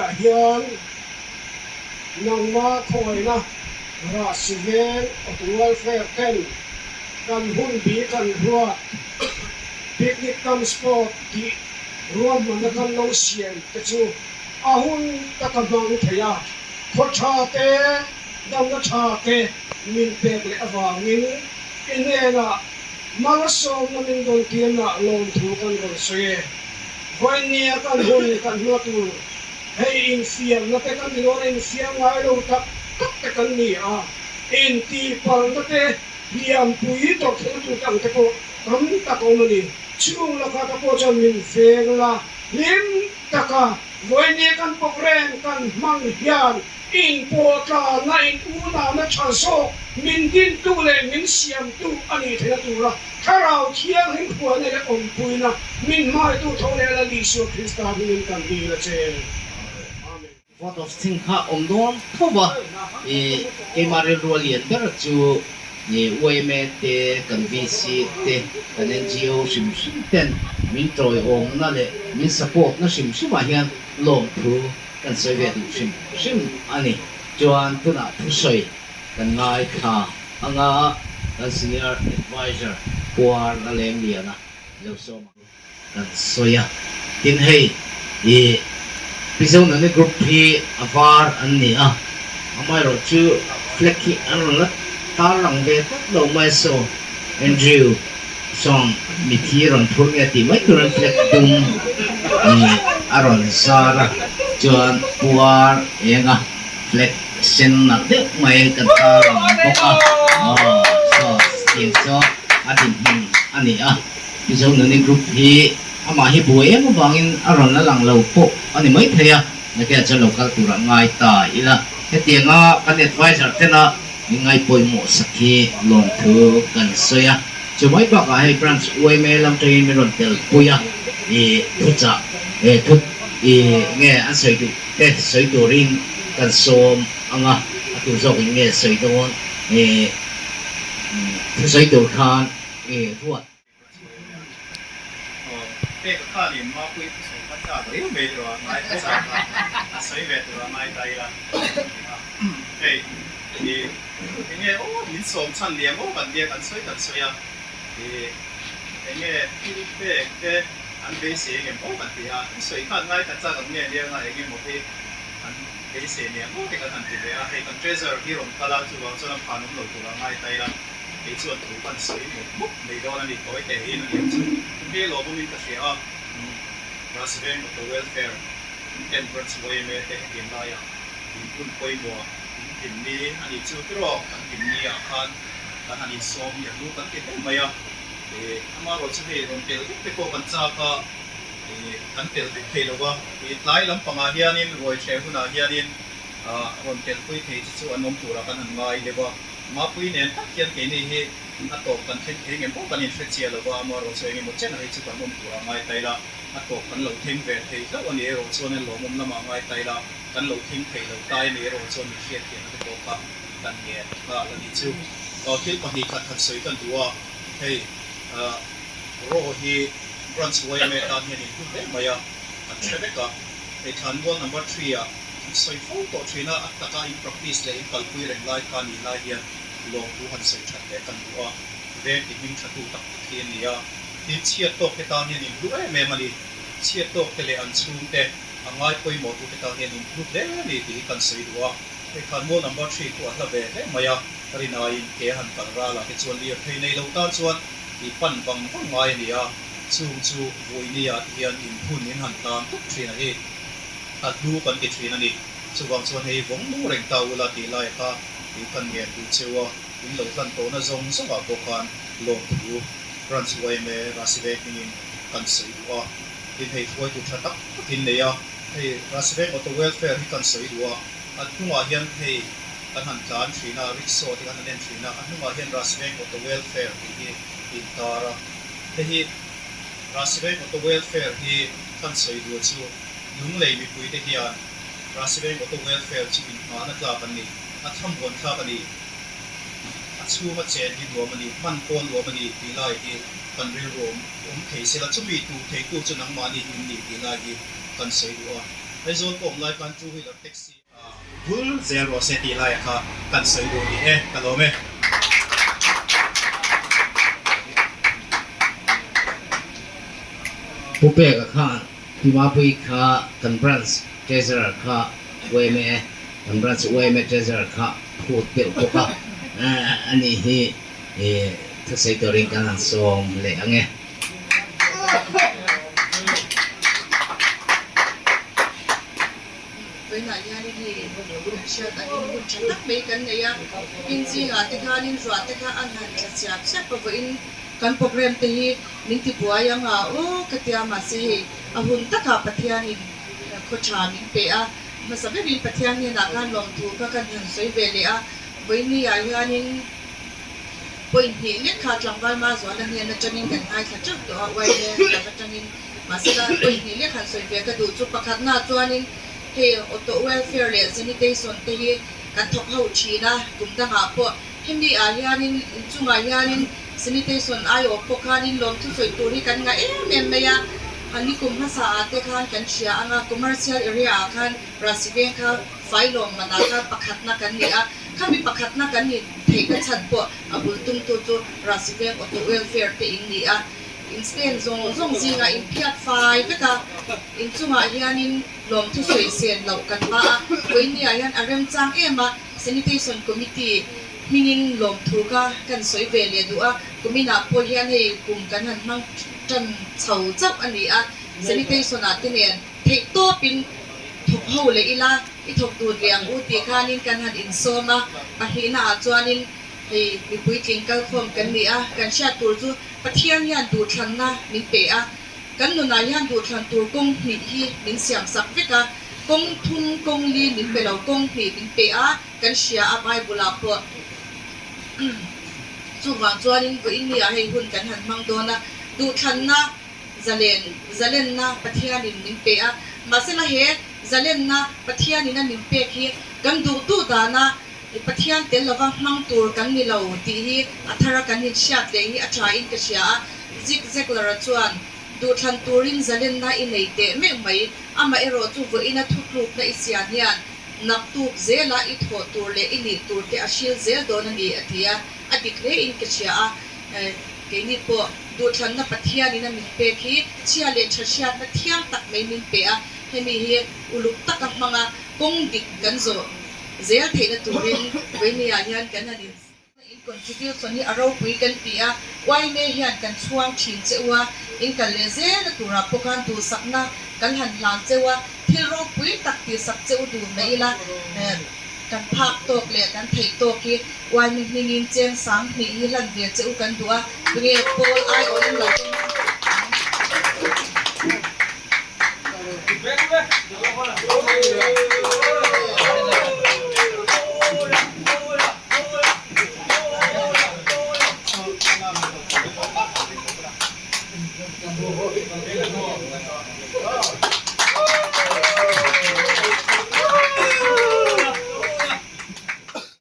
niah hian nangma khawngaihna Rahsi Veng Auto Welfare ten kan hun bi kan ruat Picnic cum Sport tih ruahmanna kan lo siam te chu a hun taka hmang thei a, khaw tha te, damna tha te min pek leh avangin i hnenah malsawmna min dawn tiamna lawmthu kan rawn sawi e. Vawinia kan hun kan hma tur hei infiamna te kan ti dawn a, infiam ngai lo tak tak te kan ni a, intihpalhna te hliampui tawrh theihna tur te ang te pawh tam tak a awm a ni. Chung lakah te pawh chuan min veng la hlim taka vawinia kan programme kan hmang hian Inpawhtlana in unana tha zawk min dintu leh min siamtu a nih theihna tura Thlarau Thianghlim phuahna leh awmpuina min hmaitu tho leh Lal Isua Krista hmingin kan dil a che. Amen. Vote of thanks kha awm dawn tho va, keimah rilru a lian ber chu yma te, kan VC te, kan NGO hrim hrim ten min tawiawmna leh min support na hrim hrimah hian lawmthu Kan sawi ve duh hrim hrim a ni. Chuan tunah thusawi kan ngaithla anga kan Senior Adviser Puar Lalemliana lo sawm ang kan sawi a. Tin hei i Pizonani Group hi a var an ni a, amaherawh chu flag hi an rawn la tar lang ve tlat lo mai so Andrew Sawng mithi rawn phur nge tih mai tur an flag dum a rawn zar a, chuan puar eng a flag sen nalh deuh mai kan tar ang bawk a, aw saw tiang saw a dinhmun a ni a, Mizo Nuni Group hi amah hi buai em avangin a rawn la lang lo pawh a ni maithei a, nakinah chuan lo kal turah ngai ta ila, hetianga kan adviser tena Min ngaihpawimawh sak hi lawmthu kan sawi a, chu mai bakah hei branch yma lam tangin min rawn tel pui a, i thuchah he thu i nge an sawi duh te sawi turin kan sawm ang a, a tu zawkin nge sawi dawn i thusawi tur khan i ruat. Pek khanin Mapui thusawi kha chak riau mai tawh a, ngai kha chak a, a sawi ve tur a ngai ta ila hei i enge aw min sawm chhan liam aw kan tia kan sawi kan sawi a, i enge thil pek te an beisei engem aw kan ti a, thusawi khan ngai kha chak ang nge liang a engemaw hi an beisei liam aw te kan han ti ve a, hei kan treasurer hi rawn kal a chuvang chuan a phan awm lo tur a ngai ta ila. Kei chuan thu kan sawi mawp mawp mai dawn a ni, tawi teh in a niang chu. Hmel awmawmin ka hria a, Rasveng Auto Welfare ten Branch yma te hetiang laiah in hun pawimawh in hlim ni a nih chu tiraw kan hlim ni ah khan kan han insawm hi a hlu kan ti hle mai a, amaherawh chu hei rawn tel vek te pawh kan chak a, kan tel vek thei lo va, tlai lampangah hianin ruai hreh hunah hianin rawn telpui thei che chu an awm turah kan han ngai deuh a. Mapui nen tak hian keini hi a tawp kan thleng thei ngem pawh kan inhre chiah lo va, amaherawh chu engemaw chen a hei chu kan awm turah ngai ta ila, a tawp kan lo thleng ve thei hlauh a ni erawh chuan a lawmawm lamah ngai ta ila, kan lo thleng thei lo tai a ni erawh chuan min hriatthiahna te pawh kha kan ngen nghal a ni chu. Thil pahnih khat han sawi kan duh a, hei Raw hi Branch yma tan hian in hlu hle mai a, kan hre vek a, hei Thlanmual number three-ah An sawi fo tawh thin a, a taka in practice leh in kalpui reng lai kha nih lai hian lawmthu han sawi that leh kan duh a, veng ti hming tha tu tak tak hi an ni a, tin chhiat tawk te tan hian in hlu em em a ni, chhiat tawk te leh an chhung te a ngai pawimawh tu te tan hian in hlu hle a ni tih hi kan sawi duh a, hei khan mual number three khu a hla ve hle mai a, rinaiin ke han kal ral ah te chuan lirthei nei lo tan chuan i pan vang vang ngai a ni a, chung chu vui ni ah te hian in hun in han hlan tuk thin a hi. A hlu kan ti thin a ni. Chuvang chuan hei vawng mu reng ta ula tih lai kha i kan ngen duh cheu a, in lo hlan tawhna zawng zawngah pawh khan lawmthu Branch yma Rasiveng hmingin kan sawi duh a. Tin hei hruaitu tha tak tak in nei a, hei Rasiveng Auto Welfare hi kan sawi duh a, a hnungah hian hei kan han tlan thin a, rickshaw te kan han en thin a, a hnungah hian Rasiveng Auto Welfare tih hi intar a, hei hi Rasiveng Auto Welfare hi kan sawi duh chu Lunglei mipuite hian Rasiveng Auto Welfare chu inhmahna tlak an ni, a thlamuan thlak a ni, a chhunga chen hi nuam a ni, hman pawh nuam a ni tih lai hi kan rilru awm thei se la, chumi tur theitu chu nangmahni hi in ni tih lai hi kan sawi duh a. Aizawl ka awm lai khan two wheeler taxi bul zel rawh se tih laiah kha kan sawi duh ni e, ka lawm e. Pu Peka khan Pi Mapui kha kan branch treasurer kha yma kan branch yma treasurer kha phut deuh bawk a, ani hi thusawi turin kan han sawm leh ang e. Vawiinah hianin hei hriat angin hun tha tak mai kan nei a, pin zingah te khanin ruah te kha an han tla chiap chiap a, vawiin kan program te hi min ti buai ang a aw ka tia mahse hei a hun takah Pathianin khaw tha min pe a, hmasa berin Pathian hnenah khan lawmthu kha kan han sawi ve leh a, vawiinni ah hianin Point hnih lek kha tlangval Mazuala hnen atangin kan ngaithla teuh tawh a, YMA lam atangin. Mahsela point hnih lek han sawi ve ka duh chu pakhatna chuanin hei auto welfare leh sanitation te hi kan thawk ho thin a, kum dangah pawh hemi ah hianin inchungah hianin sanitation aiawh pawh khanin lawmthu sawi tur hi kan ngah em em mai a, ni kum hmasa ah te khan kan hria ang a, commercial area ah khan Rasiveng kha failawm manah khan pakhatna kan ni a, Khami pakhatna kan ni theihna chhan pawh a bul tumtu chu Rasiveng Auto Welfare te in ni a, in stand zawng zawng zingah in phiat fai vek a, in chungah hianin lawmthu sawi sen loh kan hma a, vawiinniah hian a remchang em a, Sanitation Committee hmingin lawmthu kha kan sawi ve leh duh a, kuminah pawh hian hei kum kan han hmang tan chho chauh a ni a, Sanitation ah te nen theihtawpin thawk ho leh ila, I thawk dun ve ang u tih khanin kan han insawm a, pahnihna ah chuanin hei mi puitling kalkhawm kan ni a, kan hriat tur chu Pathian hian duhthlanna min pe a, kan nunah hian duhthlan tur kawng hnih hi min siam sak vek a, kawng thum kawng li min pe lo, kawng hnih min pe a, kan hria a Bible ah pawh chuvang chuanin vawiinni ah hei hun kan han hmang dawn a, duhthlanna Zalen, zalenna Pathianin min pe a, mahsela he zalenna Pathianin a min pek hi kan duh duh dana Pathian tel lova hmang tur kan ni lo tih hi a thara kan inhriat leh hi a thain ka hria a. Zig Ziglar-a chuan, Duhthlan turin zalenna i nei teh meuh mai, amaherawh chu vawiina thutlukna i siam hian naktuk zela i thawh tur leh i nih tur te a hril zel dawn a ni, a ti a. A dik hlein ka hria a. Keini pawh duhthlanna Pathianin a min pek hi chhia leh tha hriatna thiang tak mai min pe a, hemi hi uluk taka hmanga kawng dik kan zawh zel theihna turin Vawinia hian kan han in in contribution hi a ropui kan ti a, yma hian kan chhuang thin che u a, in kal leh zelna turah pawh khan duhsakna kan han hlan cheu a, thil ropui tak tihsak che u duh mai ila kan phak tawk leh kan theih tawk hi Uaimi hmingin cheng 2000 hi hlan ve che u kan duh a, tunge Paul aiawhin lo tum ang?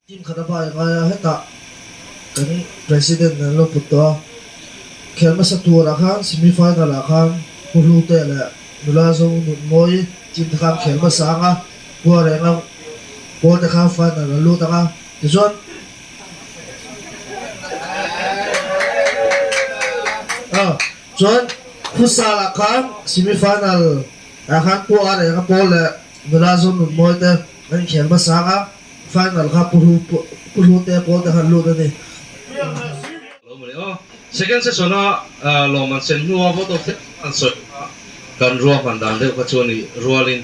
Team khat a bai ngai a, hetah kan President an lo put tawh a, khel hmasa turah khan semi final ah khan Pu Hlute leh nula zo Nunmawi team te khan khel hmasa ang a, Pua Renga pawl te khan final an lut ang a, tichuan chuan Futsal ah khan semi final ah khan Pu Renga pawl leh nula zo Nunmawi te an inkhel hmasa ang a. Final kha Pu Hlu te pawl te khan lut a ni. Lo mawle aw. Second session a lawm an sen hnua vote of thanks an sawi kha kan ruahman dan deuh kha chu a nih rualin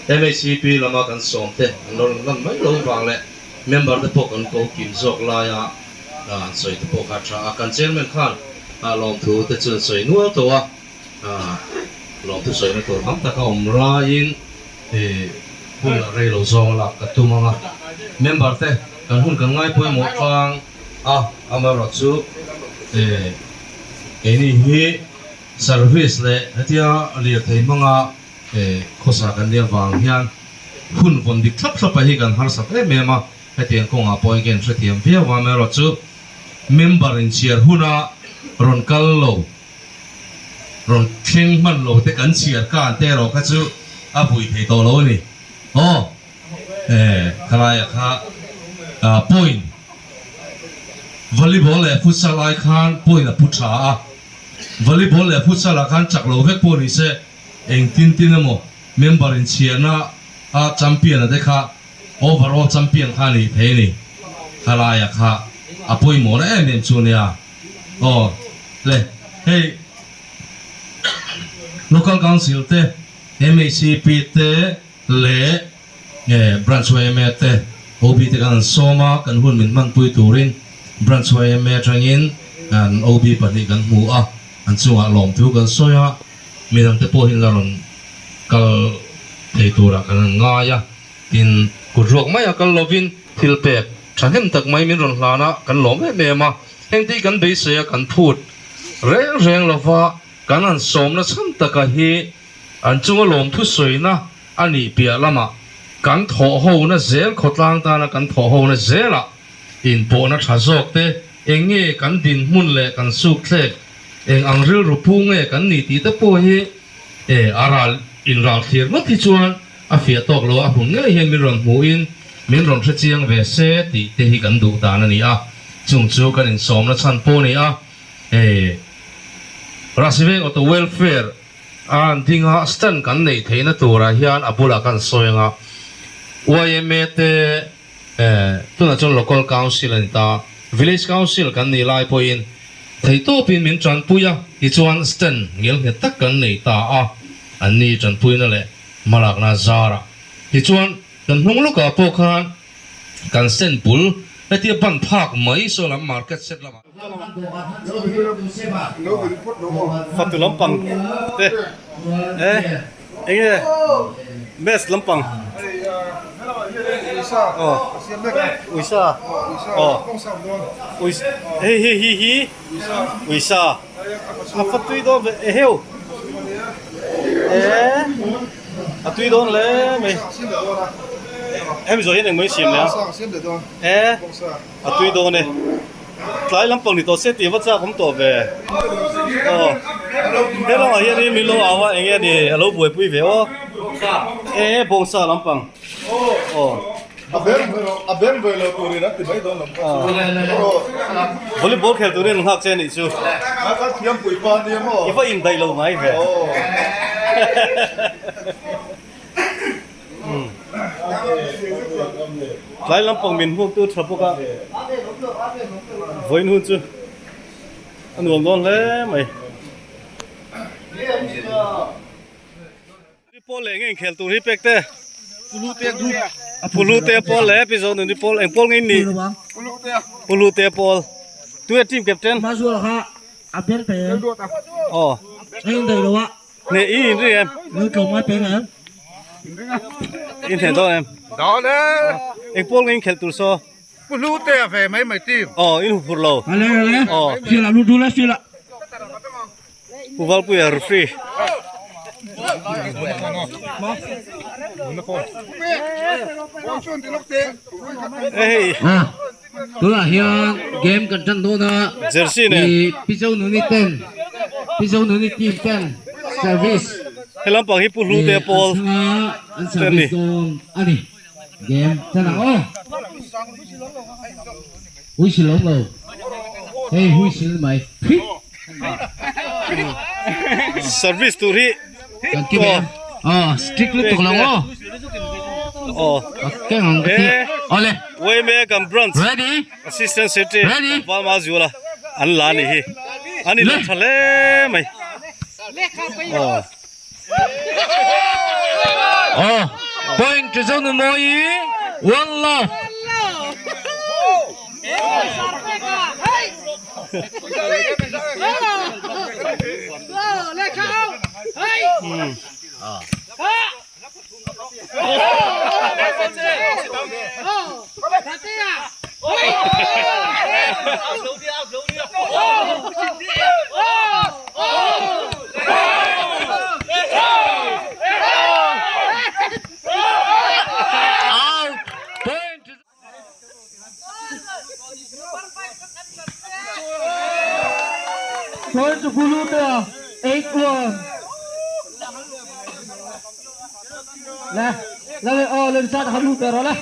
MHCP lama kan sawm te an lo rawn lan mai lo vang leh member te pawh kan ko kim zawk laia an sawi te pawh kha a tha a. Kan chairman khan lawmthu te chu an sawi nual tawh a. Lawmthu sawina tur tam tak a awm laiin hun a rei lo zawng a lak ka tum ang a, member te kan hun kan ngai pawimawh tlang a, amaherawh chu keini hi service leh hetia lirthei hmanga khawsa kan nih avang hian hun vawn dik thlap thlap ah hi kan harsat em em a, hetiang kawngah pawh hian ka inhrethiam viau a, amaherawh chu member inchhiar huna rawn kal lo. rawn thleng hman lo te kan chhiar khan te erawh kha chu a vui thei tawh lo a ni. Aw khalaiah kha point volleyball leh futsal ai khan point a pu tha a, volleyball leh futsal ah khan chak lo vek pawh ni se engtin tin emaw member inchhiarna a champion a te kha Overall champion kha a nih thei a ni. Khalaia kha a pawimawh na em em chu ania. Aw le hei Local Council te, MHCP te leh Branch yma te, OB te kan han sawm a, kan hun min hmanpui turin Branch yma atangin an OB pahnih kan hmu a, an chungah lawmthu kan sawi a, midangte pawh hi la rawn kal thei turah kan han ngai a, tin kut ruak maia kal lovin thil pek thahnem tak mai min rawn hlan a, kan lawm em em a, hengte hi kan beisei a, kan phut reng reng lova kan han sawmna chhan taka hi an chunga lawmthu sawina a nih piah lamah kan thawh hona zel khawtlang tana kan thawh hona zelah inpawhna tha zawk te eng nge kan dinhmun leh kan sukthlek eng ang rilru pu nge kan nih tih te pawh hi E, a ral in ral thlir ngawt hi chuan a fiah tawk lo a hmun ngei hian min rawn hmuhin min rawn hre chiang ve se tih te hi kan duh dan a ni a, chung chu kan insawmna chhan pawh a ni a. E, Rasiveng Auto Welfare a an ding a, stand kan neih theihna turah hian a bulah kan sawi ang a, yma te, E, tunah chuan Local Council a ni ta. Village Council kan nih lai pawhin theihtawpin min tanpui a, tichuan stand ngelnghet tak kan nei ta a, an ni tanpuina leh hmalakna zarah. Tichuan, kan hnung lawkah pawh khan kan stand bul hetia ban phak mai saw lam market set lamah. Fatu lampang te eh enge mess lampang aw uisa aw uisa hei hei hi hi uisa a fa tui dawn ve eheu eh a tui dawn hle mai hemi zawh hian engmah in siam leh a eh. A tui dawn e. Tlai lampang ni tawh se tih va chak awm tawh ve. Aw. He lamah hianin min lo au a eng nge ni a lo buaipui ve aw. E bawngsa lampang. Aw. A beng a beng ve lo turin an ti mai dawn lo. Volleyball khel turin an nghak che anih chu. A ka thiam pui pa nia maw. I va indaih lo ngai ve. Tlai lampang min hmuak tu tha bawk a, vawiin hun chu a nuam dawn hle mai. Pawl leh nge inkhel tur hi pek te? Pulu te pawl leh pi zo nuni pawl eng pawl nge in nih? Pulu te pawl. Tunge team captain? A ber pe em? Aw. A indaih lo a. Hneh i inring em? Lo tlawm ngai peng em? In hneh dawn em? Dawn e. Eng pawl nge in khelh tur saw? Pu Hlute a ve mai mai team. Aw, in huphurh lo. Ale ale. Aw. Field ah lut dul e field ah. Pu Valpuia referee. Hei. Tunah hian game kan tan dawn a, Jersey nen. I Pizo Nuni ten, Pizo Nuni team ten service He lampang hi Pu Hlute an pawl chhang a, an ten ni. service dawn a ni. Game tan ang aw. Huisil awm lo. Hei huisil ni mai. Phit. Service tur hi Kan ti ve. Aw, strict lutuk lo aw. Aw. Keng ang ka ti. Awle. Wayme kan branch. Ready? Assistant Secretary. Ready? Valma Zuala an la ni hi. An in tha hle mai. Aw. Aw. Point to zone moi. One love. Out. Point to Point to Pulu te a. 8 1. Le le le oh le chat ha lu pero le.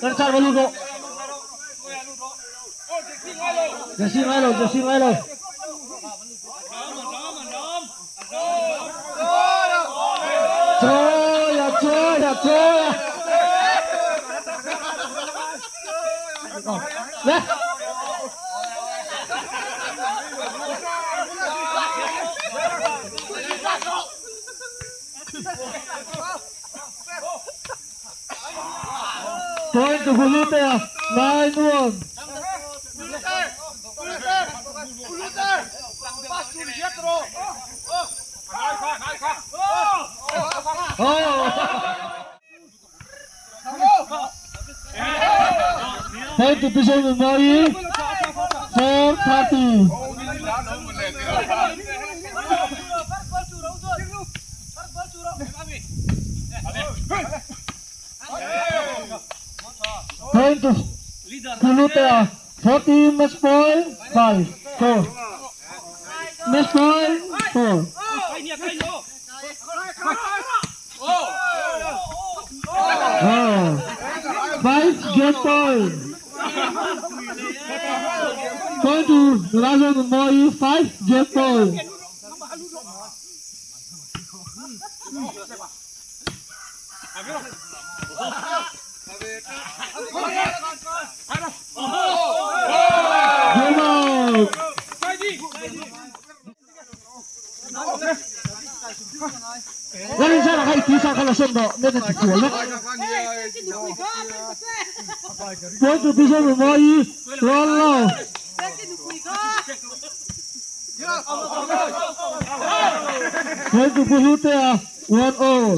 Le chat ba lu ro. Jesse ngai lo Jesse ngai lo. Choya choya choya. Le. Point to Bulutea, 9-1. Oh. Point to Bishop Mumbai, 4-30. Point to Bulutea, 40 match point, 5, 4. Match point, 4. Oh. 5 game point. Point to Raja Mumbai, 5 game point. Game out. Larin sa khai ti sa khala som do ne ta ti lo. Point to Bishop Mumbai, 12 love. Point to Bulutea, 1 all.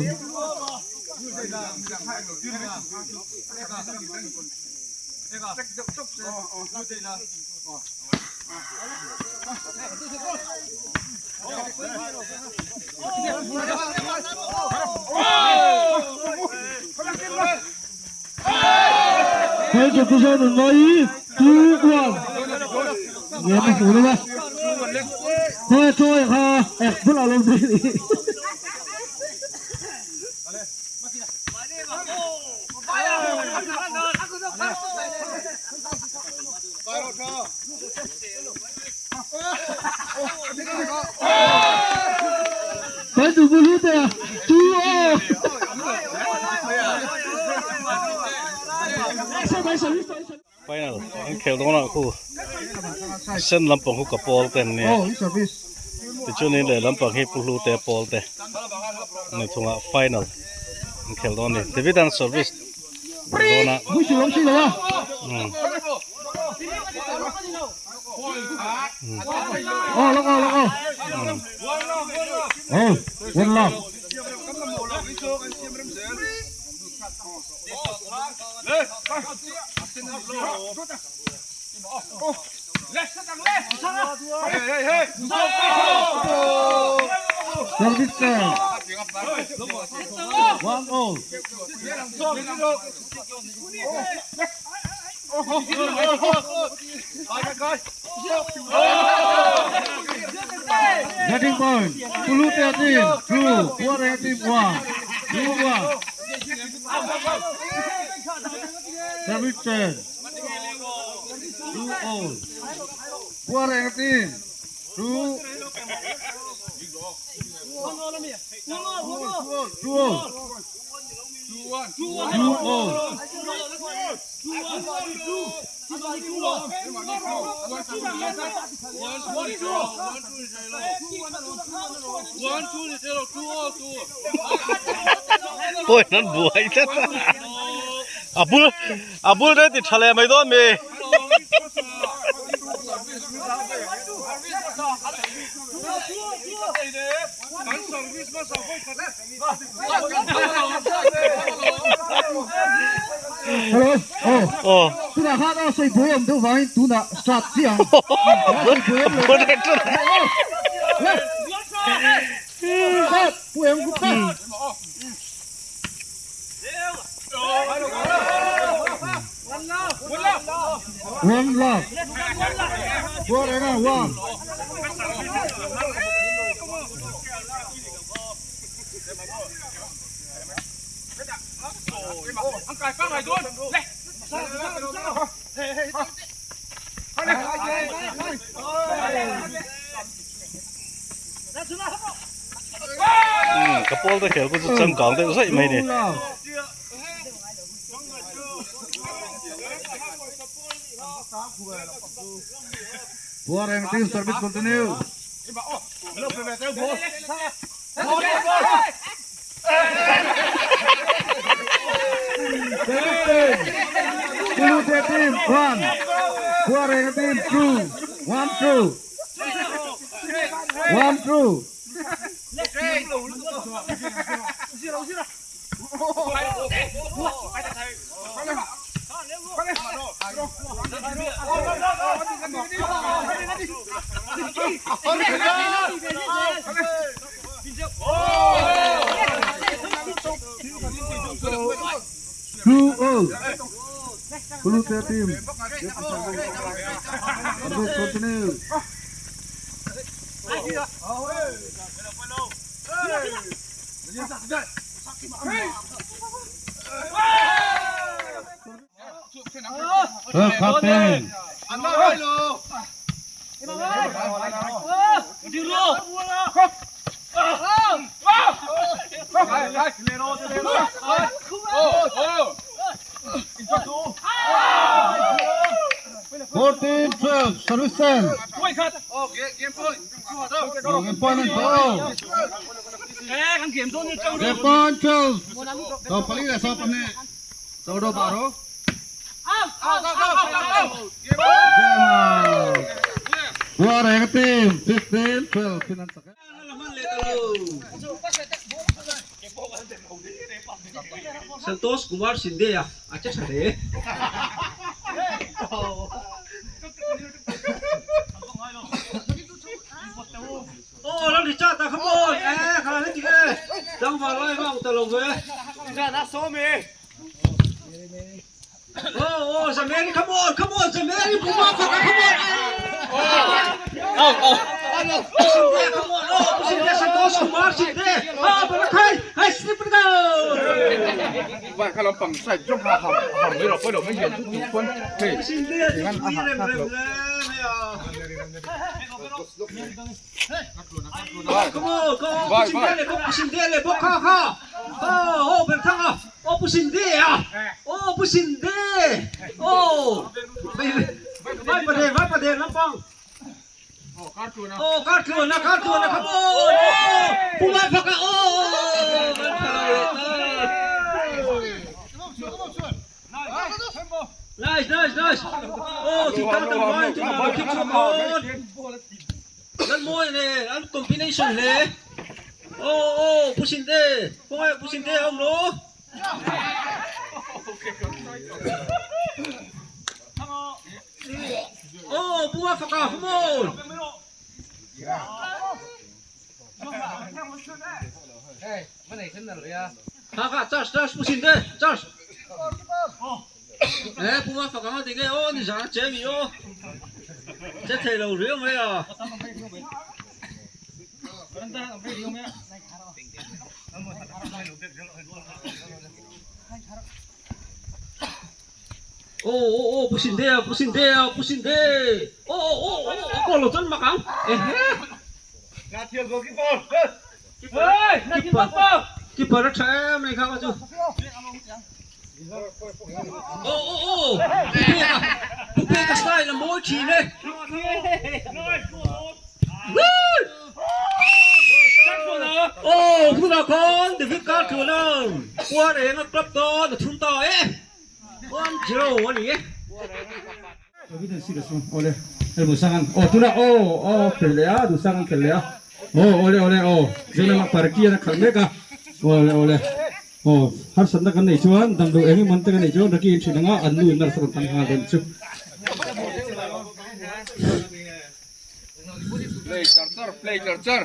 Point to Bishop Mumbai, 2 1. Game na ulo ba? Thôi thôi ha, ek bul alom di. Point to Bulutea, 2 all. Final an khel dawn ah khu sen lampang hu ka pawl te an nia tichuanin leh lampang hi pu hlu te pawl te ani chungah final an khel dawn a ni David an service dawn a. Service ten. 1 all. Getting point. Pulutea team 2, Buarenga team 1. 2 1. Service 10. 2 all. Buarenga team 2. 2 all. 2 all. Point an buai tlat a a bul a bul rei ti tha leh mai dawn mi. Hello. Oh. Oh. Tunah khan aw sawi buai awm deuh vangin tunah start chiah ang. Bul bul rei tlat. Le. Start. Pu em gupta. One love. Buarenga one. Ka pawl te khel ku chu changkang deuh zaih mai ni. Buareng team service continue. Kulute team 1. Buareng team 2. 1 2. 1 2. 2-0. Kulute team. Service continue. Third captain. 14-12, service ten. Game point and ball. Game point 12. So pali na so pane. So do baro. Game out. Buareng team 15-12 Pinansakan. Santosh Kumar Shinde a a che tha hle. Aw ram ri chat a come on e kha heti e tlangval lai vang ta lo ve. Oh oh Zameri come on come on Zameri Puma phaka come on. Oh oh Shinde come on oh Shinde Santosh Kumar Shinde ah Barakhai hai slip go. Shinde pui rem rem hle mai a. Come on come on Shinde le Shinde le bawk kha kha oh oh Berthanga Aw Pu Sinde a! Aw Pu Sinde! Aw Vai Paden Vai Paden lampang! Aw kar tluan a kar tluan a come on! Aw Pu Vai Phaka aw kan pha lo leh ta! Nice nice nice! Aw thingtlang tlangval tunah lo khik chhuak dawn! Lalmawi nen an combination hle. Aw aw Pu Sinte khawngaih Pu Sinte a awm lo. Aw Pu Mafaka come on. Kha kha charge charge Pu Sinte charge. He Pu Mafaka nga ti nge aw ni zan a che mi aw. Che thei lo riau mai a. Aw aw aw Pu Sinte a Pu Sinte a Pu Sinte aw aw aw aw a kawl lo chuan mak ang ehe. Keeper keeper a tha em mai kha chu. Aw aw aw Pu Peka Pu Peka style a mawi thin e. Aw tunah khan David Karthuanan puar eng a club tan a thun ta e. 1-0 a ni e. Awle hei Duhsangan aw tunah aw aw khel leh a Duhsangan khel leh a aw awle awle aw veng lamah parky an a khalh mek a awle awle aw harsatna kan neih chuan damdawi eng emaw te kan neih chuan Ricky in ṭhin anga an nu in nurse a rawn tan nghal dawn chu. Play char char play char char.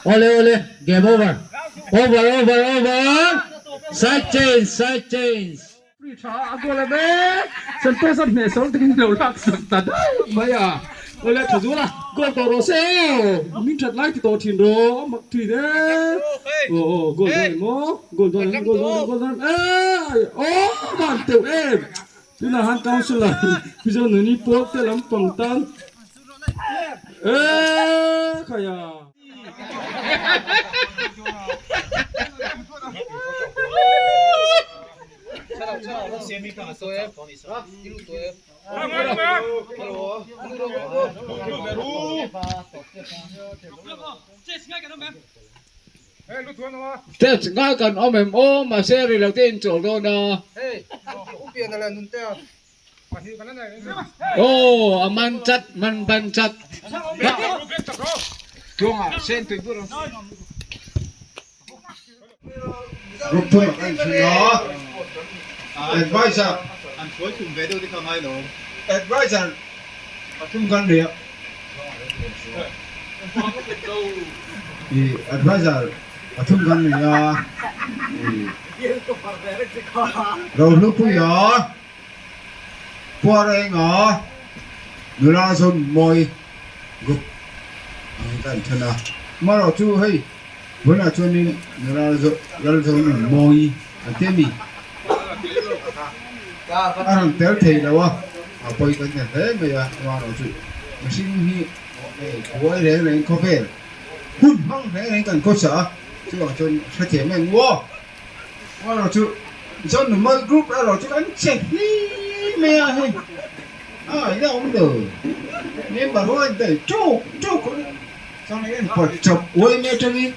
Awle awle game over. Over over over side change side change. Free tha a goal a mek Santosh a hneh sawl takin lo lak sak ta daih mai a awle tha zual a goal tawh rawh se min that lai ti tawh thin rawh a mak thin e aw aw goal dawn em aw goal dawn em goal dawn em goal dawn em aw van teuh em tunah han councillor Mizo nuni pawl te lampang tan e khaia. Test ngai kan awm em aw mahse ri lo te in chawl dawn a. Aw a man chat man ban chat. Group thum a kan thin a, advisor An phawi thum ve deuh te kha ngai lo. Advisor pathum kan ri a, i advisor pathum kan ri a, i Rohlupuia Puarenga nula zawn mawi group ang kan then a, amaherawh chu hei tunah chuanin nula lal zawn mawi an ti a mi a rawn tel thei lo a, a pawi kan ti hle mai a, amaherawh chu mihring hi buai reng reng khawvel hun hmang reng reng kan khawsa a, chuvang chuan hrethiam em maw? Erawh chu Zonmal group erawh chu kan che hli mai a hei a ila awm lo member ho an bei ṭuk ṭuk chuan an pawt chawp uai mai aṭangin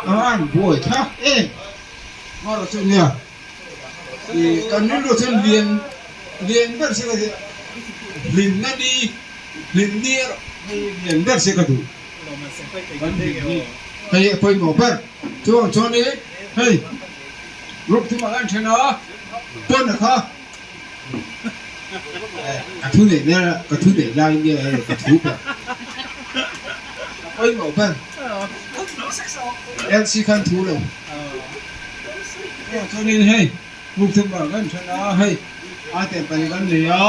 a an buai thlak em erawh chu nia ih kan rilru chuan lian lian ber se ka duh hlimna ni hlim ni erawh hei lian ber se ka duh kan hlim ni hei a pawimawh ber. Chuang chuan i hei group thum ah khan then a pawn a kha ka thu neih na ka thu neih lai nge hei ka thu ber ka pawimawh ber LC khan thu lo chuang chuan in hei group thum ah khan then a hei a te pali kan nei a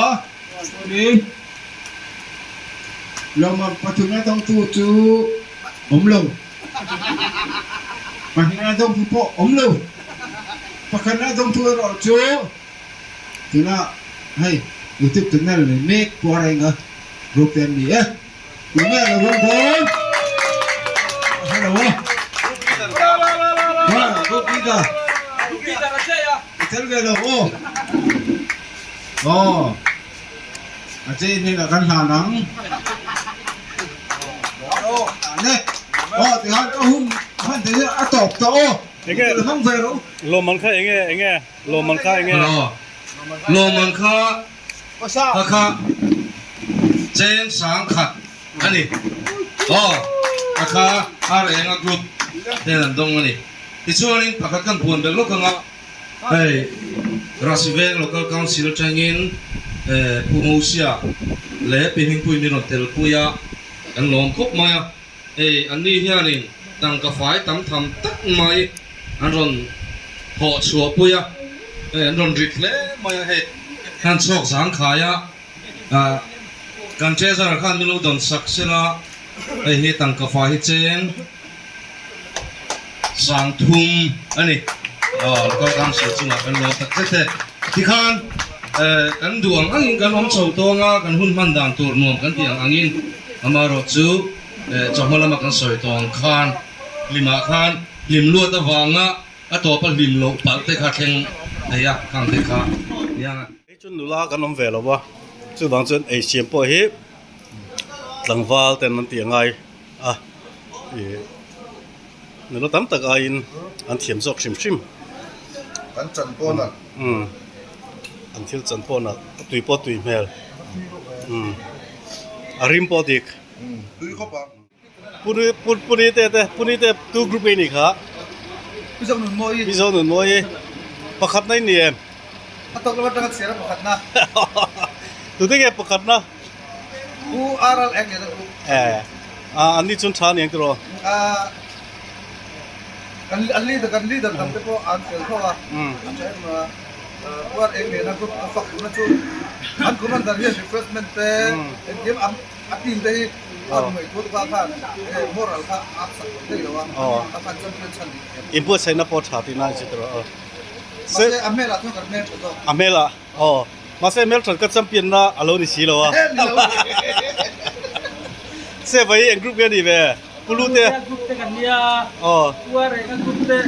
chuan in lawmawm pathumna dawngtu chu awm lo. Pahnihna dawngtu pawh awm lo. Pakhatna dawngtu erawh chu tuna hei YouTube channel nei mek pawh a reng a, group te an ni e. Tunge a lo rawn dawn? Ka hre lo a. Wa, group leader. I tel ve lo aw. Aw. A chei hnenah kan hlan ang. Ne. Aw tikhan ka hun hman thei hian a tawp tawh aw. Enge hmang ve rawh u. Lawmman kha enge enge lawmman kha enge. Hello. Lawmman kha kha kha cheng sang khat a ni. Aw a kha ar enga group ten an dawng a ni. Tichuanin pakhat kan puan belh lawk anga. Hei Rasiveng Local Council atangin Pu Mosia leh Pi Hmingpui min rawn tel pui a, kan lawm khawp mai a. Hei anni hianin tangka fai tam tham tak mai an rawn thawh chhuah pui a, hei an rawn rit hle mai a, hei han chhawk zangkhai a, kan treasurer khan min lo dawn sak sela, hei hi tangka fai hi cheng. Sangthum a ni. Aw local council chungah kan lawm tak zet e. Tikhan kan duh ang angin kan awm chho tawng a, kan hun hman dan tur nuam kan tih ang angin amaherawh chu chawhma lama kan sawi tawh ang khan hlimah khan hlim luat avanga a tawpa hlim loh palh te kha thleng thei a, khang te kha nia. Hei chu nula kan awm ve lo va, chuvang chuan ei siam pawh hi tlangval ten an tih a ngai. a ih nula tam tak aiin an thiam zawk hrim hrim an chan pawh nalh umm an thil chan pawh nalh a tui pawh a tui hmel umm a rim pawh a dik tui khawp ang puni puni te te puni te tu group nge ni kha Mizo nun mawi Mizo nun mawi pakhat na in ni em a tawk lam atanga chhiar a pakhat na tute nge pakhat na. Pu RL eng nge na pu? Eh, a an ni chun tha ni ang tiraw? A Kan an leader kan leader dang te pawh an fel tho a, a tha em a, Puar eng nena group a fak duhna chu an commander hian refreshment te engkim an a team te hi a ngaihtuah kha khan moral kha a sak lo thei lo a, a khan champion chhan dik em. Inbuatsaihna pawh tha tihna a ni tawh a. Mahse a hmelah chuan kan hmel tha zawk. A hmelah aw mahse hmel that ka champion na a lo ni si lo a. Se vai eng group nge ni ve? Pulu te. Group te kan nia. Aw. Puar enga group te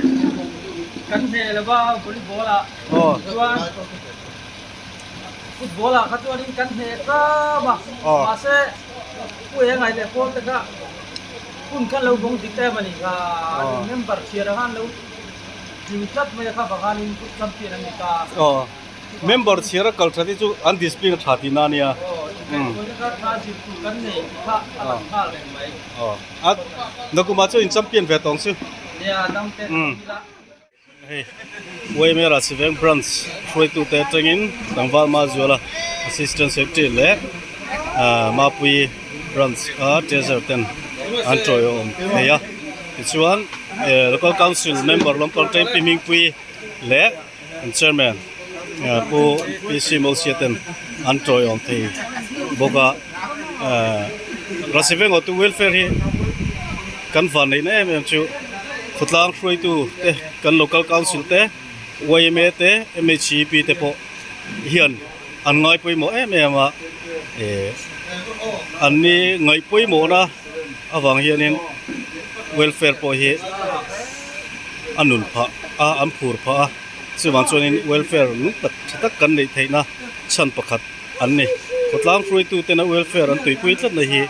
kan hneh lo va volleyball ah. Aw. Chuan football ah kha chuanin kan hneh tlâm a. Aw. Mahse pu engai leh pawl te kha hun kha lo vawng dik em a ni kha. Member chhiar ah khan lo tling tlat mai a kha vang khanin foot champion an ni ta. Aw. Member chhiar a kal that hi chu an discipline a tha tihna a nia. A nakumah chuan in champion ve tawng chu. Hei YMA Rajsiveng branch hruaitute atangin tlangval Mazuala assistant secretary leh Mapui branch a treasurer ten an tawiawm thei a. Tichuan local council member lampang teng Pi Hmingpui leh An chairman Pu PC Mosia ten an tawiawm thei bawk a, Rasivengo tu welfare hi kan van neihna em em chu khawtlang hruaitu te kan local council te yma te MHEP te pawh hian an ngai pawimawh em em a, an ni ngaih pawimawhna avang hianin welfare pawh hi. a nun phah a an phur phah a chuvang chuanin welfare nung tak tha tak kan neih theihna chhan pakhat an ni khawtlang hruaitu tena welfare an tuipui tlatna hi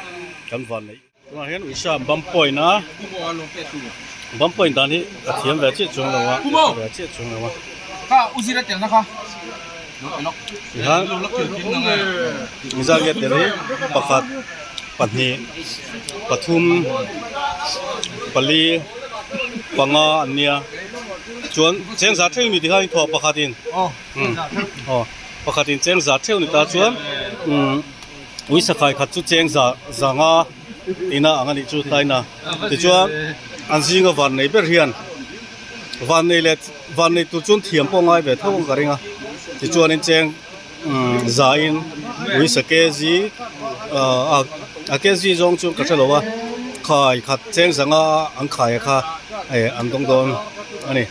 kan van neih. Tunah hian uisa bump point a bump point dan hi a thiam ve chiah chuang lo a ve chiah chuang lo a tihian engzat nge tel hi pakhat pahnih pathum pali panga an nia chuan cheng za theuh ni tikhan thawh pakhatin aw pakhatin cheng za theuh ni ta chuan umm ui sakai khat chu cheng za zanga ina ang anih chu taina tichuan an zinga van nei ber hian van nei leh van nei tur chuan thiam pawh ngai ve tho ang ka ring a tichuanin cheng umm zain ui sa kg ahh a kg zawng chu ka hrelo a khai khat cheng zanga an khai a kha eh an dawng dawn a ni.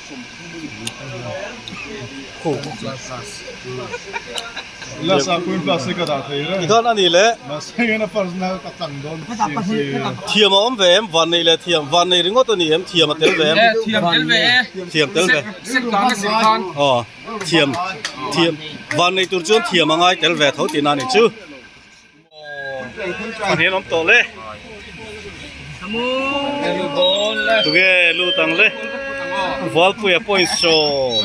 Tikhan a ni le thiam a awm ve em van nei leh thiam van nei ringawt a ni em thiam a tel ve em thiam tel ve aw. Thiam thiam van nei tur chuan thiam a ngai tel ve tho tihna a ni chu. A hnen awm tawh le. Tunge lut ang le. Valpuia point sawm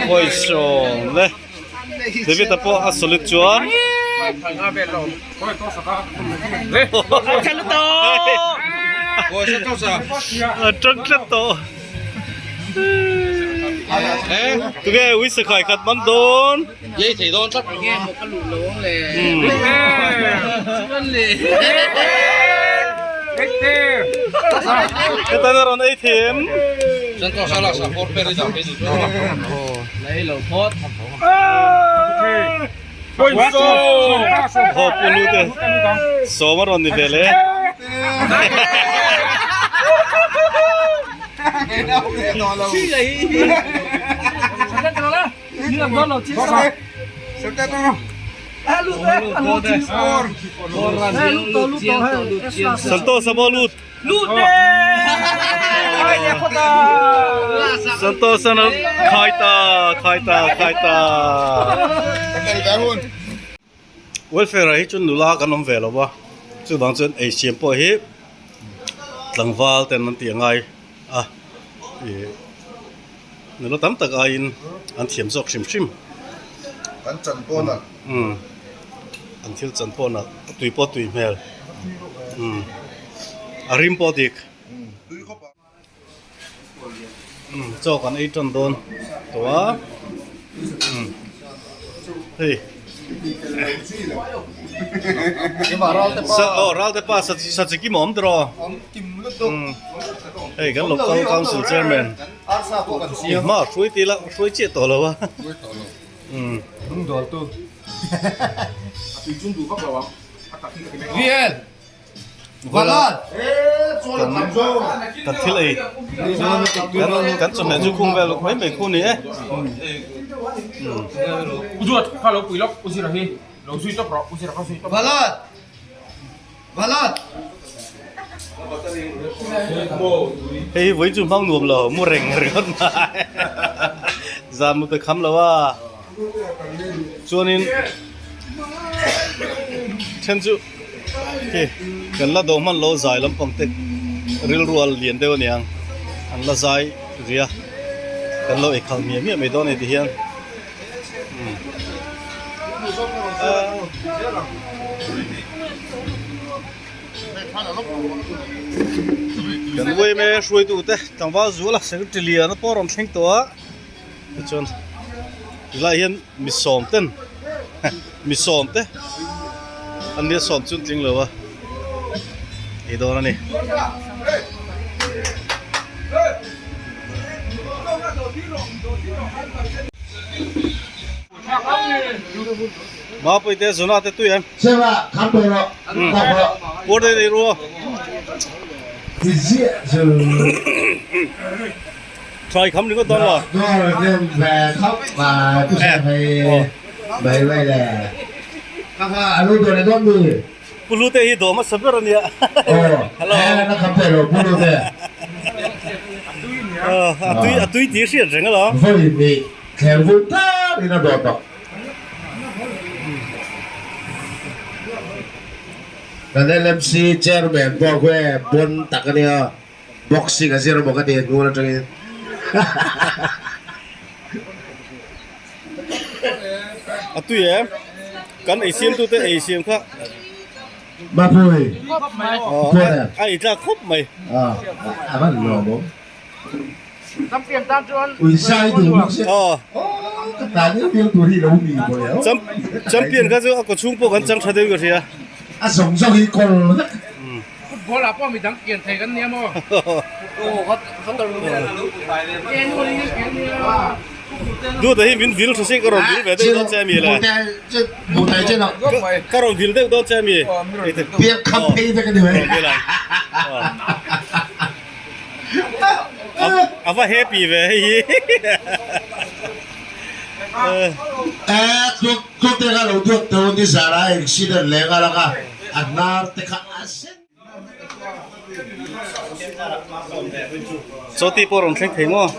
point sawm le. David a pawh a solid chuan. A tang tlat tawh. Tunge ui sakhai khat man dawn. Yei thei dawn tlat. Nge maw ka luh lo ang le. Chuan le. Hetan a rawn ei them. Chuan tawh sa la sa for per i dah phei duh chuan. Lei lo phawt. Haw pulu te sawm a rawn ni ve le. Santosa maw lut. Santosa na khai ta khai ta khai ta. Welfare ah hi chuan nula kan awm ve lo va chuvang chuan ei siam pawh hi tlangval ten an tih a ngai a ih nula tam tak aiin an thiam zawk hrim hrim. An chan pawh nalh. Umm an thil chan pawh nalh a tui pawh a tui hmel umm a rim pawh a dik. Umm chaw kan ei tan dawn tawh a umm hei sa aw ral te pa sa chi kim a awm tiraw umm. Hei kan local council chairman i hma hruai tih lah hruai chiah tawh lo a. Umm. Kan thil ei kan chawhmeh chu khung vel mai mai khu ni e. Hei hi vawi chu hmang nuam lo mu reng ringawt mai zan mu te kham lo a chuanin then chu khi kan la dawh hman lo zai lampang te rilrual lian deuh aniang an la zai ria kan lo eikhal miah miah mai dawn a ni ti hian. Kan uaime hruaitu te tlangval zuala secretary lian a pawh rawn thleng tawh a tichuan tilai hian mi sawm ten mi sawm te an nia sawm chu an tling lo a ei dawn a ni. Mapui te zuna te tui em. Sema kham tawh rawh kham rawh. Pur dei dei ru. Ti ziah chu. Try kham ringawt dawn lo. Dawr hnem ve khawp mai pu Sema hei mai mai le. Kha kha a lu dawn e dawn mi. Pu Lute hi dawm hmasa ber a nia. Aw, he na kham thei lo Pu Lute. A tui a tui tih hriat reng alawm. Vawi hnih thler vun tar in a dawt bawk. Kan LMC Chairman pawh khuae bon tak a nia. Boxing a zir bawk a ti hnual atangin. A tui em? Kan ei siam tute ei siam kha. Mapui. A ei tlak khawp mai. A van lawm awm. Ui sai duh bawk se. Ka tan deuh deuh tur hi lo ni pawh leh. Champion kha chu a kawchhung pawh kan chang tha deuh ka hria. A zawng zawng hi kawl vek. Football ah pawh midang kian thei kan nia maw? Duta hi min vil tha se ka rawn vil ve deuh dawn che ami le. Ka rawn vil deuh dawn che ami. Piak kham phei vek ani mai. A va happy ve hei hi. Eh Tute kha lo duat tho ni zara accident leh nghal anga a hnar te kha a sen. Chawti pawh rawn thleng thei maw?